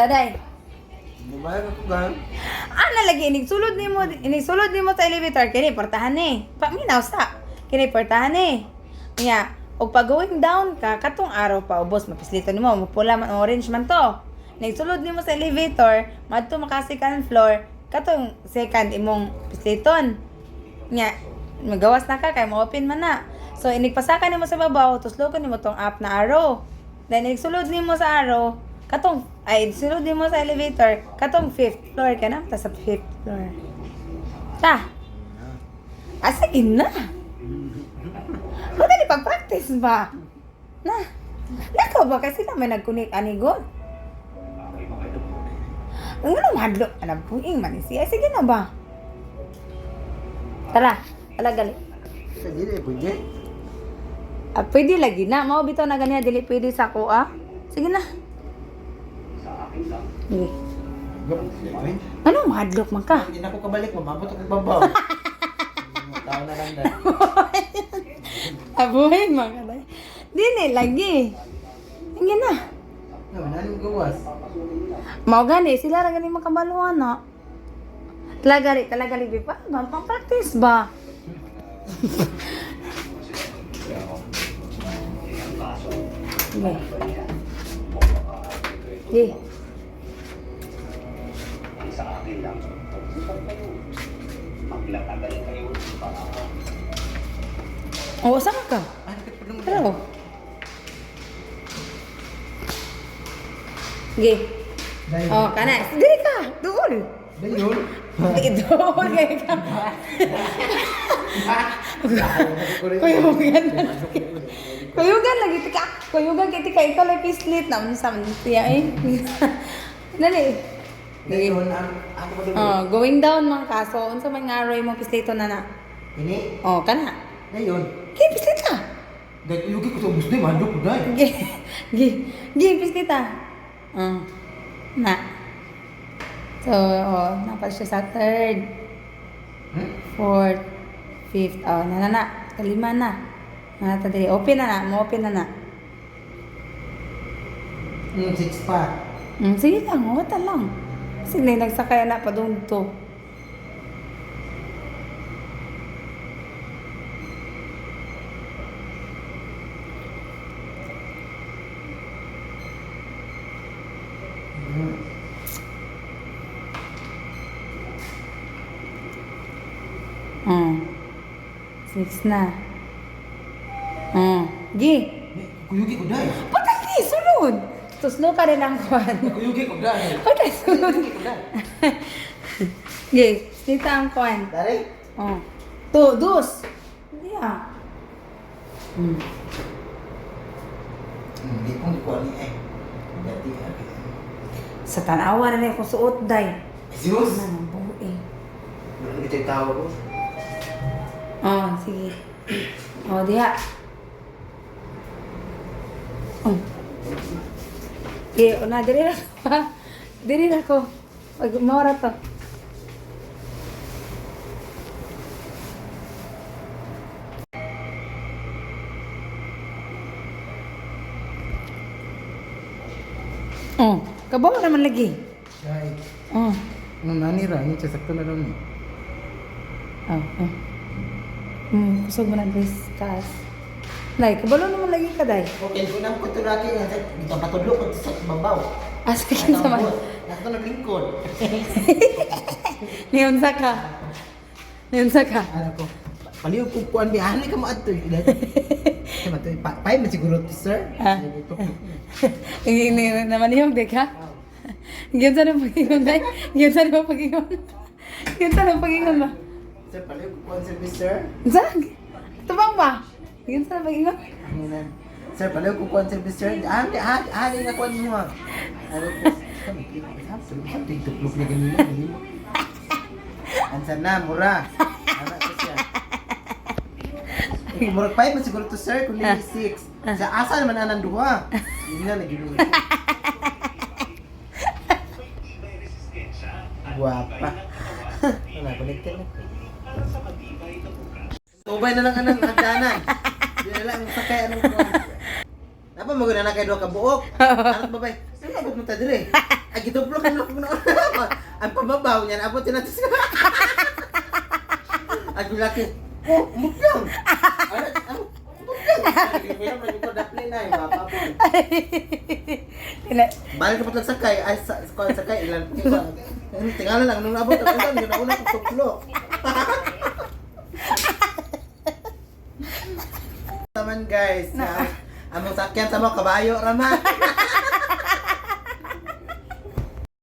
Taday. Babae ka ko gan. Ana lagi inig sulod nimo sa elevator kini portahan ni. Paminaw sa kini portahan ni. Nya, og pag going down ka katong araw pa ubos mapislitan nimo, mupula man orange man to. Nigsulod nimo sa elevator, madto maka second floor, katong second imong pisliton. Nya, magawas na ka kay mo-open man na. So inigpasaka nimo sa babaw, tuslokon nimo tong up na arrow. Then inigsulod nimo sa arrow, katong ay sulod nimo sa elevator, katong fifth floor ka na, ta sa fifth floor. Ta. Ah, sige na. Madali pag-practice ba? Na. Nakaw ba kasi na may nagkunik ani god? Ang ano madlo, alam buing man siya. Sige na ba? Tara, tara gali. Sa dili pwede. Ah, pwede lagi na. Mao bitaw na ganiya dili pwede sa ako ah. Sige na. Sige. Ano mahadlok man ka? Hindi na ako kabalik, mamabot ako babaw. Tao na lang dahil. Abuhin man ka dai. Dili lagi. Sige na. No, nanin gawas. Mao gani sila ra gani makabaluan na. Talaga ri, talaga ri pa. Pang practice ba? Sige. Sige. Oo, saan ka? Ah, nakatulong mo. Hello. Sige. Dayon. Oh, kana. Dili ka. Duol. Dayon. Di duol kay ka. Kuyugan na lagi. Kuyugan lagi tika. Kuyugan kay tika ikaw lay pislit na unsa man siya eh. Dali. Dayon, ako pa Oh, going down man kaso unsa man nga aroy mo pislito na na. Ini, Oh, kana. dayon. Gi pislita. Dahil yugi ko sa ubos din, mahadlok ko dahil. Gi gi gi pislita. Oh. Na. So, oh, napa siya sa third, Hmm? fourth, fifth. Oh, na na na. Kalima na. Na ta diri. Open na na, mo open na na. Six pa. Sige lang, wata lang. Sige, nagsakay na pa doon to. Oh. Six na. Oh. Gi. Kuyugi ko dahil. Patay, sulod. Tuslo ka rin ang kwan. Kuyugi ko dahil. Patay, sulod. Kuyugi ko dahil. Gi, sita ang kwan. Dari? Oh. To, dos. Hindi ah. Hindi kong kuha ni eh. Dati ah. Sa tanawa na ko suot, day. Jesus! Ano nang buhi. Wala na kita tawa ko. Oh, sige. Oh, diha. Oh. Sige, una, diri na ko. Diri na ko. Pag maura to. Oh, kabaw naman lagi. Dahil. Oh. Ano nani ra? Ano siya sakto na lang ni. Oh, oh. Kusog mo na guys, taas. Nay, kabalo naman lagi ka, day. Okay, kung nang kuturaki nga sa dito patudlo ko sa babaw. Ah, sige sa man. Nato naglingkod. Niunsa ka. Niunsa ka. Ano ko? Paliw ko kuan bi ani ka mo adto. Sama to pay man siguro to sir. Ah. Hindi naman yung di ka. Giunsa na pag-ingon, day. Giunsa na pag-ingon. Giunsa na pag-ingon ba? Sir, paliw ko kuan service sir. Unsa? Tubang ba? Giunsa na pag-ingon? Hanginan. Sir, paliw ko kuan service sir. Ani ani ani nga kuan mo. ah. Ano ko? Sabi tuklok na ganina. Ansa na mura. Ana ko siya. Eh, Murag 5 man siguro to sir, kung dili 6. Sa asa naman anang duha. Yun na lagi mo. Guwapa. Wala, connected na. Tubay na lang anang hagdanan. Di na lang sakay anong kuwan. Napa maguna na kay duha ka buok. Ano babay? Ano abot mo ta dire? Ay gito Tulok na. Ang pababaw niyan, abot din natin sa. Ang gulaki. Oh, mupyong. Ano, ano, mupyong. Pero may ko dapli na, yung baba po. Balik ka patlag sakay, ay sa sakay, ilan ko. Tingala lang, nung nabot, ang ilan, yun una kong tuklo. Taman guys, among sakyan sa mo, kabayo raman.